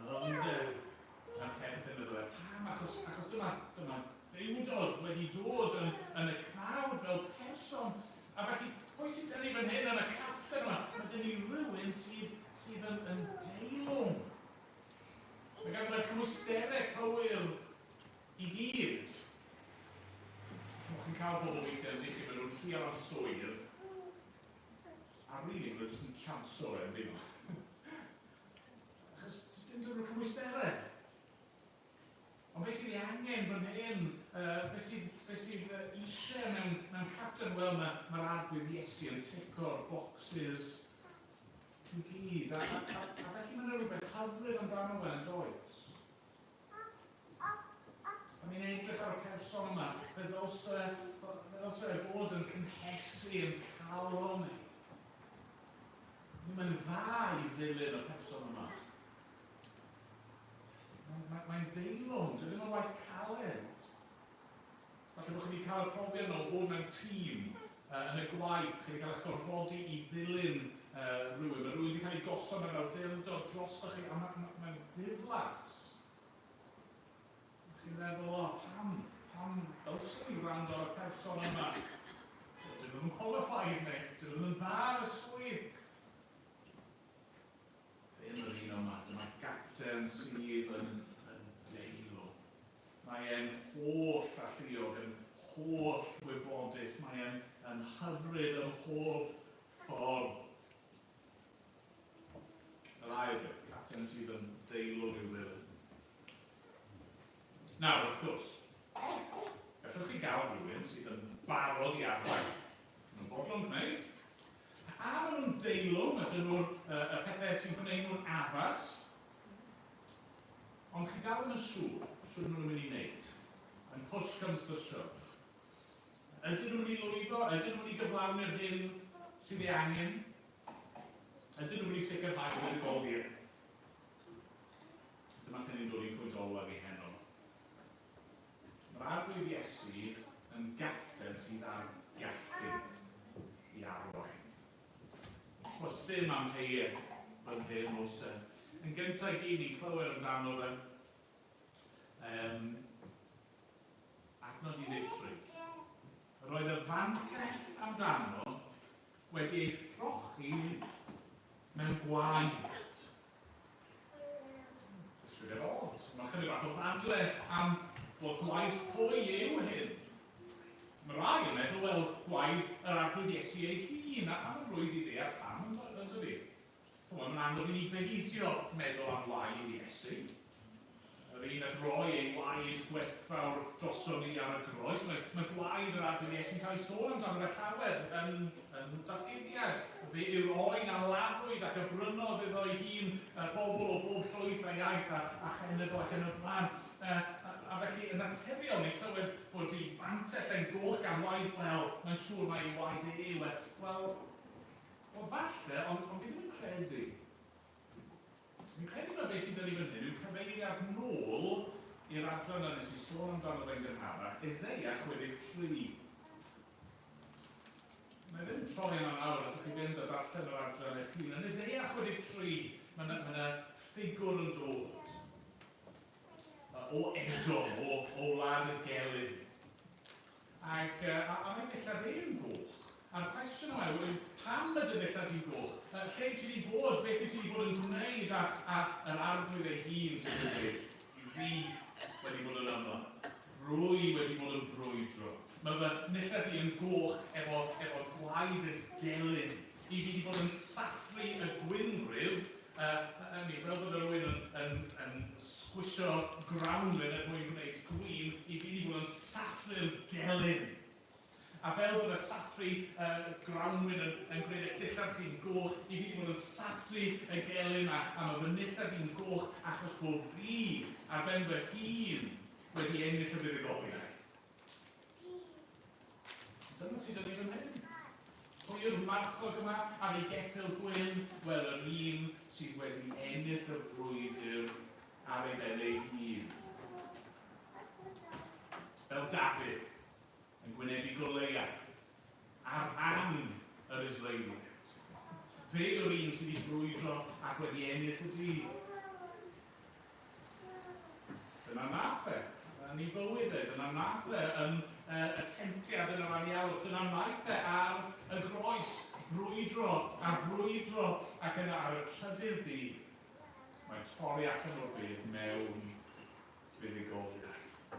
rhyw ddyfnder yn perthyn iddo fe. Pam? Achos, achos dyma, dyma Dduwdod wedi dod yn, yn y cnawd fel person. A felly, pwy sydd dyn ni fan hyn yn y capten yma? Mae dyn ni rhywun sydd, sydd yn, yn deilwng. Mae ganddo fe'r cymwysterau cywir i gyd. Chimod, chi'n cael pobl weithiau yn chi, maen nhw'n trial am swydd, a rili, maen nhw jyst yn chanso e, yndyn nhw? Achos does dim dyn nhw'r cymwysterau. Ond beth sydd ei angen fan hyn, beth sydd, beth sydd eisiau mewn, mewn capten, wel, mae'r ma Arglwydd Iesu yn tico'r boxes i gyd. A, a, a, a felly mae yna rhywbeth hyfryd amdano fe yn does? Pan ni'n edrych ar y person yma, fe ddylse, fe ddylse fe fod yn cynhesu yn calon ni. Mae'n dda i ddilyn y person yma. Mae'n mae, mae deilwng, dwi ddim yn waith caled. Falle bod chi wedi cael y profiad yna o fod mewn tîm yn y gwaith, chi wedi cael eich gorfodi i ddilyn rhywun, mae rhywun wedi cael ei gosod mewn awdurdod drostoch chi, a mae'n ma, ma ddiflas. Chi'n meddwl, o, pam, pam ddylswn i wrando ar y person yma? Dyn nhw'n qualified neu dyn nhw'n dda yn y swydd. Ddim yr un yma, dyma gapten sydd yn, yn deilwng. Mae e'n holl alluog, yn holl wybodus, mae e'n yn hyfryd ym mhob ffordd. Yr ail beth, capten sydd yn deilwng i'w ddilyn. Nawr, wrth gwrs, gallwch chi gael rhywun sydd yn barod i arwain. Maen nhw'n fodlon gwneud. A maen nhw'n deilwng, ydyn nhw'r y pethau sy'n gwneud nhw'n addas. Ond chi dal ddim yn siŵr shwt maen nhw'n mynd i wneud. When push comes to shove. Ydyn nhw'n mynd i lwyddo? Ydyn nhw'n mynd i gyflawni'r hyn sydd ei angen? Ydyn nhw'n mynd i sicrhau buddugoliaeth? Dyma lle ni'n dod i'n pwynt olaf i heno. Mae'r Arglwydd Iesu yn gapten sydd â'r gallu i arwain. Does dim amheuaeth fan hyn, oes e? Yn gyntaf i gyd ni'n clywed amdano fe. Adnod 13. Roedd y fantell amdano wedi ei throchi mewn gwaed. Disgrifiad od. Mae chydig bach o ddadle am wel, gwaed pwy yw hyn. Mae rai yn meddwl, wel, gwaed yr Arglwydd Iesu ei hun, a mae'n rwydd i ddeall pam, yn dydy? Chymod, mae'n anodd i ni beidio meddwl am waed Iesu. Yr un a droi ei waed gwerthfawr droson ni ar y groes. Mae gwaed yr Arglwydd Iesu'n cael ei sôn amdano fe llawer yn datguddiad. Fe yw'r oen a laddwyd ac a brynodd iddo ei hun y bobl o bob llwyth a iaith a chenedl ac yn y blaen. A felly yn naturiol ni'n clywed bod ei fantell e'n goch gan waed, wel, mae'n siŵr mai ei waed e yw e. Wel, wel falle, ond fi ddim yn credu. Fi'n credu mai beth sydd 'da ni fan hyn yw cyfeiriad nôl i'r adran 'na nes i sôn amdano fe'n gynharach, Eseia 63. Mae ddim troi yna nawr, allwch chi fynd a darllen yr adran eich hun. Yn Eseia 63, mae yna ma ffigwr yn dod o Edom, o wlad y gelyn. Ac, a mae dillad e yn goch. A'r cwestiwn yma yw, pam ydy ddillad ti'n goch? Lle ti wedi bod? Beth wyt ti wedi bod yn gwneud? A yr Arglwydd ei hun sy'n dweud, fi wedi bod yn ymladd. Rwy wedi bod yn brwydro. Mae fy nillad i yn goch efo gwaed y gelyn. I fi wedi bod yn sathru y gwynfrif, hynny, fel bydde rhywun yn sgwisio grawnwin er mwyn gwneud gwin, i fi wedi bod yn sathru'r gelyn. A fel bydde sathru grawnwin yn gwneud eich dillad chi'n goch, i fi wedi bod yn sathru y gelyn a mae fy nillad i'n goch achos bod fi ar ben fy hun wedi ennill y fuddugoliaeth. Dyna sydd yn ei fan hyn. Pwy yw'r marchog yma ar ei geffyl gwyn? Wel, yr un sydd wedi ennill y frwydr ar ei ben ei hun. Fel Dafydd yn gwynebu Goleiath ar ran yr Israeliaid. Fe yw'r un sydd wedi brwydro ac wedi ennill y dydd. Dyna nath e yn ei fywyd e, dyna nath e yn y temtiad yn yr anialwch, dyna wnaeth e ar y groes, brwydro a brwydro, ac yna ar y trydydd dydd, mae'n torri allan o'r byd mewn buddugoliaeth.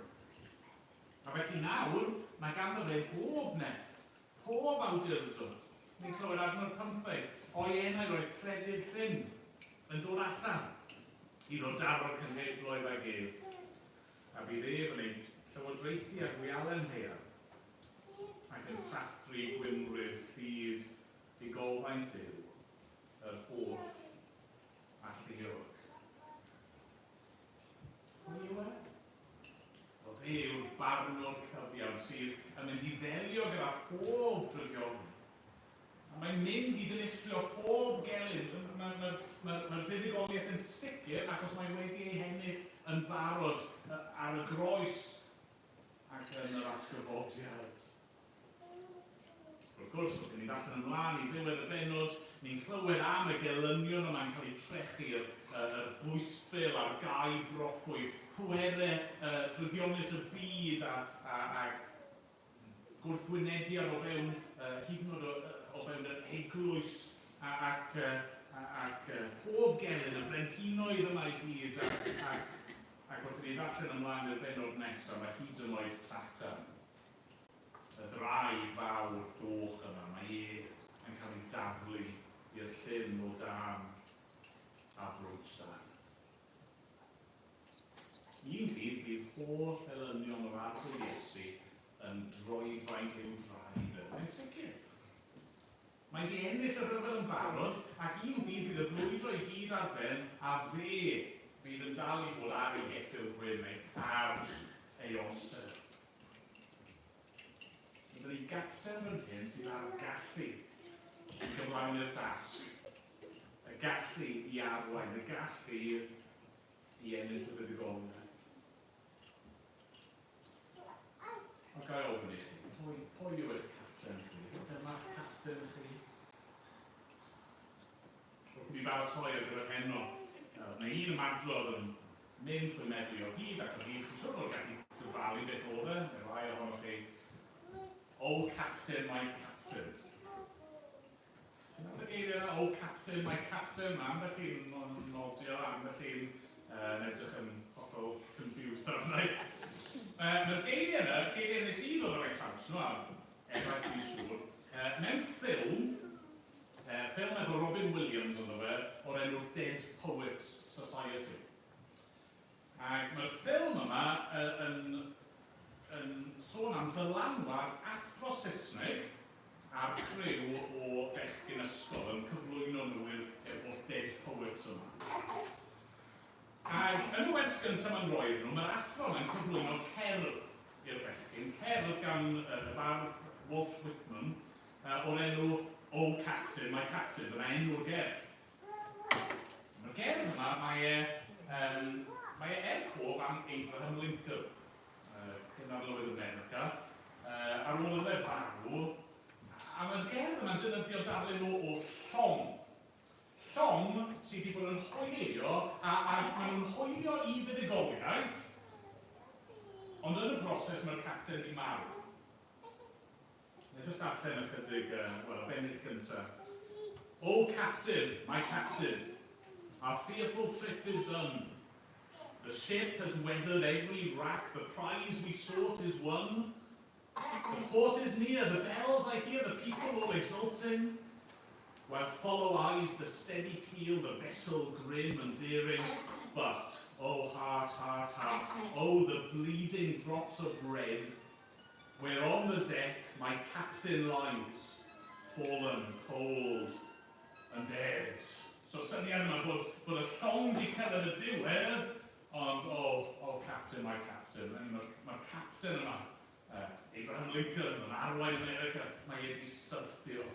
A felly nawr, mae ganddo fe bob nerth, pob awdurdod. Ni'n clywed adnod 15, o'i enau roedd cleddyf llyn yn dod allan i ddod daro'r cenhedloedd ag ef, a bydd ef yn eu llywodraethu â gwialen haearn, ac yn sathru gwynfryd llid digofaint Duw, yr holl alluog. Pwy yw e? Wel, fe yw'r barnwr cyfiawn sydd yn mynd i ddelio gyda phob drygioni. A mae'n mynd i ddinistrio pob gelyn. Mae'r fuddugoliaeth yn sicr achos mae wedi ei hennill yn barod ar y groes ac yn yr atgyfodiad. Wrth gwrs, wrth i ni ddarllen ymlaen i ddiwedd y bennod, ni'n clywed am y gelynion yma'n cael eu trechu, yr bwystfil a'r gau broffwyd, pwerau drygionus y byd a gwrthwynebiad o fewn, hyd yn oed o fewn yr eglwys ac pob gelyn, y brenhinoedd yma i gyd ac wrth i ni ddarllen ymlaen i'r bennod nesaf, mae hyd yn oed Satan, y ddraig fawr goch yma, mae e yn cael ei daflu i'r llyn o dân a brwmstan. Un dydd bydd holl elynion yr Arglwydd Iesu yn droedfainc i'w draed e. Mae'n sicr. Mae 'di ennill y rhyfel yn barod, ac un dydd bydd y brwydro i gyd ar ben, a fe fydd yn dal i fod ar ei geffyl gwyn neu ar ei orsedd. Mae 'da ni gapten fan hyn sydd â'r gallu i gyflawni'r dasg, y gallu i arwain, y gallu i ennill y fuddugoliaeth. Ond ga i ofyn i chi, pwy yw eich capten chi? Dyma'ch capten chi. Wrth i mi baratoi ar gyfer heno, Oedd yna un ymadrodd yn mynd trwy meddwl i o hyd ac o hyd, chi'n siŵr fod gallu dyfalu beth oedd e, neu rai ohonoch chi. "Oh captain, my captain." Ti'n meddwl y geiriau yna? "Oh captain, my captain." Mae ambell un yn nodio, ambell un yn edrych yn hollol confused arna i. Mae'r geiriau yna, geiriau nes i ddod ar eu traws nhw, a eraill dwi'n siŵr, mewn ffilm, ffilm efo Robin Williams ynddo fe, o'r enw Dead Poets Society. Ac mae'r ffilm yma yn, yn sôn am ddylanwad athro Saesneg a'r criw o bechgyn ysgol yn cyflwyno nhw i'r holl Dead Poets yma. Ac yn y wers gyntaf ma'n rhoi iddyn nhw, mae'r athro yma'n cyflwyno cerdd i'r bechgyn, cerdd gan y bardd Walt Whitman, o'r enw "Oh Captain, My Captain", dyna enw'r gerdd. Mae'r gerdd yma, mae e er cof am Abraham Lincoln, cyn arlywydd America, ar ôl iddo fe farw, a mae'r gerdd yma'n defnyddio darlun o llong. Llong sydd wedi bod yn hwylio, a maen nhw'n hwylio i fuddugoliaeth, ond yn y broses mae'r capten di marw. Na i jyst darllen ychydig, wel, y bennill gyntaf. "Oh, captain, my captain, our fearful trip is done. The ship has weathered every rack, the prize we sought is won. The port is near, the bells I hear, the people all exulting, while follow eyes the steady keel, the vessel grim and daring. But, oh heart, heart, heart, oh the bleeding drops of red, where on the deck my captain lies, fallen cold and dead." So syniad yma bod y llong di cyrraedd y diwedd, ond oh, captain, my captain. Mae'r ma captain yma, Abraham Lincoln, yn arwain America, mae e wedi syrthio.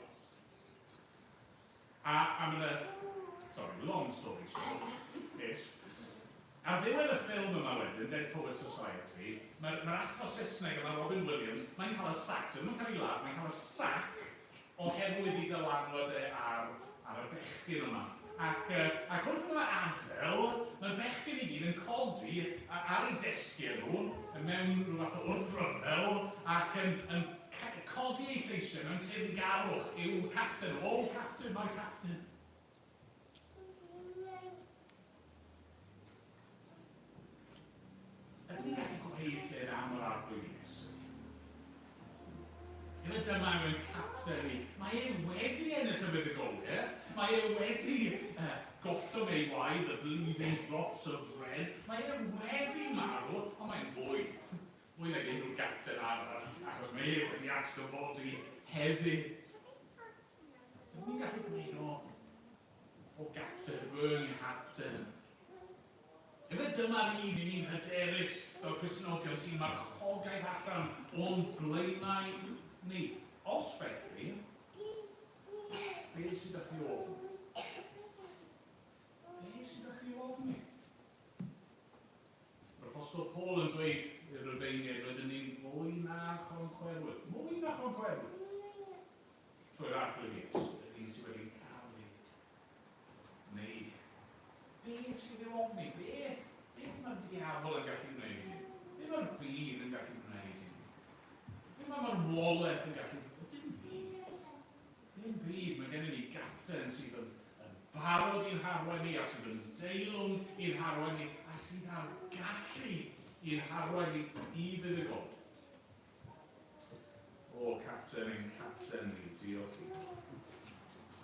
A mae'n, sorry, long story short, ish. Ar ddiwedd y ffilm yma wedyn, Dead Poet Society, mae'r ma athro Saesneg yma, Robin Williams, mae'n cael y sac, dwi'n cael ei ladd, mae'n cael y sac oherwydd i ddylanwad e ar y bechgyn yma. Ac wrth iddo adael, mae'r bechgyn i gyd yn codi ar eu desgiau nhw, mewn rhyw fath o wrthryfel, ac yn codi eu lleisiau mewn teyrngarwch i'w captain. "Oh, captain, my captain." Ydyn ni'n gallu gweud hyn am yr Arglwydd Iesu? Efe dyma yw'n capten ni. Mae e wedi ennill y fuddugoliaeth. Mae e wedi gollwng ei waed, the bleeding drops of red. Mae e wedi marw, ond mae'n fwy. Fwy nag unrhyw gapten arall, achos mae e wedi atgyfodi hefyd. Ydyn ni'n gallu gweud, O gapten, fy nghapten"? Efe dyma'r un i ni'n hyderus fel Cristnogion sy'n marchogaeth allan o'n blaenau ni. Os felly, beth sydd â chi ofn? Beth sydd â chi ofni? Mae'r Apostol Paul yn dweud i'r Rufeiniaid, rydyn ni'n fwy na choncwerwyr. Mwy na choncwerwyr. Trwy'r Arglwydd Iesu, yr un sydd wedi'n caru ni. Beth sydd i'w ofni? Beth mae'r diafol yn gallu gwneud i ni? Beth mae'r byd yn gallu gwneud i ni? Beth mae marwolaeth yn gallu? Dim byd. Dim byd. Mae gennym ni gapten sydd yn barod i'n harwain ni, a sydd yn deilwng i'n harwain ni, a sydd â'r gallu i'n harwain ni i fuddugol. O, capten ein capten ni, diolch i.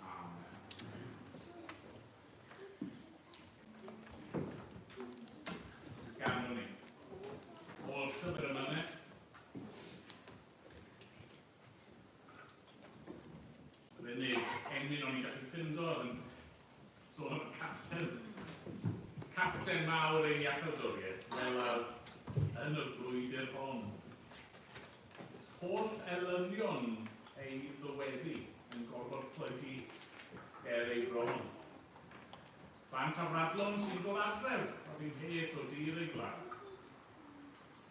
Amen. Ganwn ni. O'r llyfr yma ne. Yr unig emyn o'n i'n gallu ffindo oedd yn sôn am y capten. Capten mawr ein iachawdwriaeth, welaf yn y frwydr hon. Holl elynion ei ddyweddi yn gorfod plygu ger ei fron. Plant afradlon sy'n dod adref a fi'n pell o dir ei gwlad.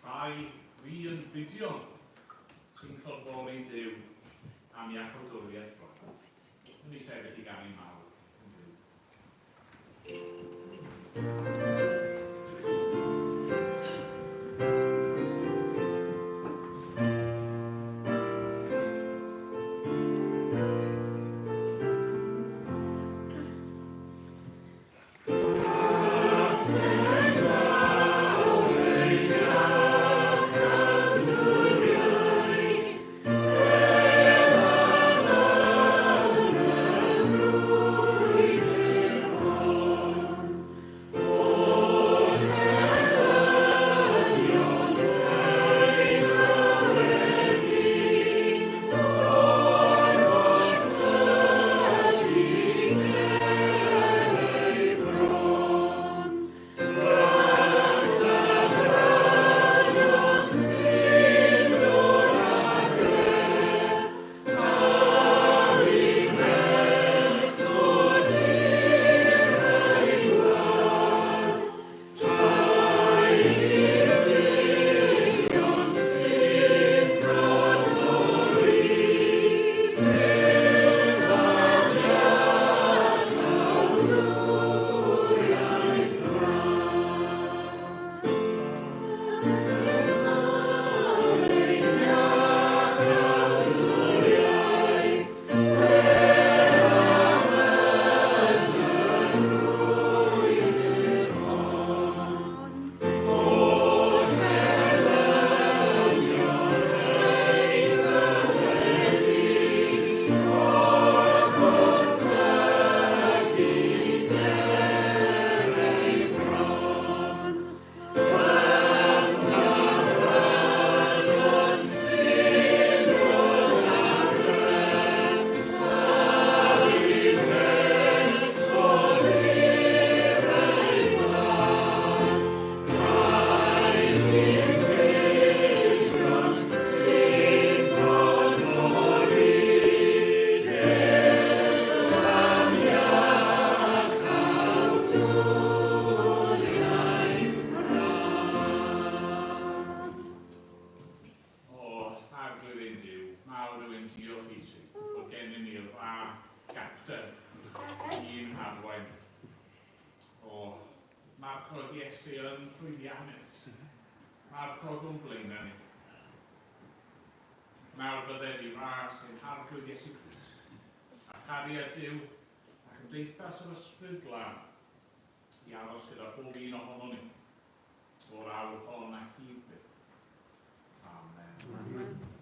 Rhai fi yn fudion sy'n clodfori Duw am iachawdwriaeth bron. Yn ei sefyll i ganu mawl yn fyw. Arglwydd Iesu yn llwyddiannus. Mae'r ffrog o'n blaenau ni. Nawr bydded i ras ein Harglwydd Iesu Grist, a chariad Duw, a chymdeithas yr Ysbryd Glân, i aros gyda phob un ohonon ni, o'r awr hon ac i byth. Amen. Amen.